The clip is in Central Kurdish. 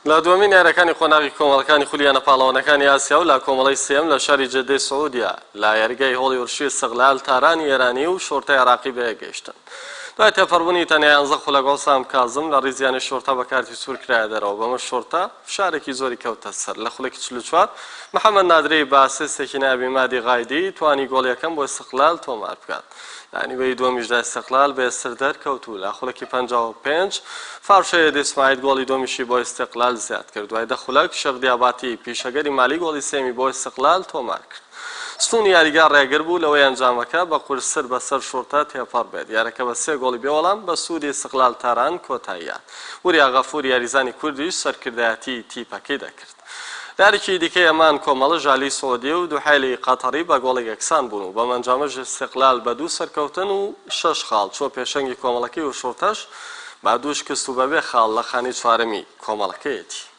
لە دووەمین یاریەکانی قۆناغی کۆمەڵەکانی خولی یانە پاڵەوانەکانی ئاسیا و لە کۆمەڵەی سێیەم لە شاری جەدەی سعودیە لە یاریگای هۆڵی ورشی ئیستقلال تارانی ئێرانی و شۆرتەی عێراقی بەیەکگەیشتن. دوای تێپەڕبوونی تەنیا یانزە خولەک عوسام کازم لە ڕیزی یانەی شۆرتە بە کارتی سوور کرایە دەرەوە، بەمەش شۆرتە فشارێکی زۆری کەوتە سەر. لە خولەکی 44 محەمەد نادری بە ئاسیستێکی نایابی مادی غایدی توانی گۆڵی یەکەم بۆ ئیستقلال تۆمار بکات. لە نیوەی دووەمیشدا ئیستقلال بەهێزتر دەرکەوت و لە خولەکی 55 فارشەید ئیسماعیل گۆڵی دووەمیشی بۆ ئیستقلال زیاد کرد. دوای 10 خولەک شێخ دیاباتی پیشەگەری مالی گۆڵی سێیەمی بۆ ئیستقلال تۆمار کرد. ستوونی یاریگا ڕێگر بوو لەوەی ئەنجامەکە بە قورستر بەسەر شوڕتە تێپەڕ بێت. یاریەکە بە سێ گۆڵی بێوەڵام بە سوودی ئیستقلال تاران کۆتایی هات. وریا غەفوور یاریزانی کوردیش سەرکردایەتی تیپەکەی دەکرد. یاریی دیکەی ئەمان کۆمەڵە ژالی سعودیە و دوحەیلی قەتەڕی بە گۆڵێک یەکسان بوون و بەم ئەنجامەش ئیستقلال بە دوو سەرکەوتن و شەش خاڵ چووە پێشەنگی کۆمەڵەکەی و شوڕتەش بە دوو شکست و بەبێ خاڵ لە خانەی چوارەمی کۆمەڵەکەیەتی.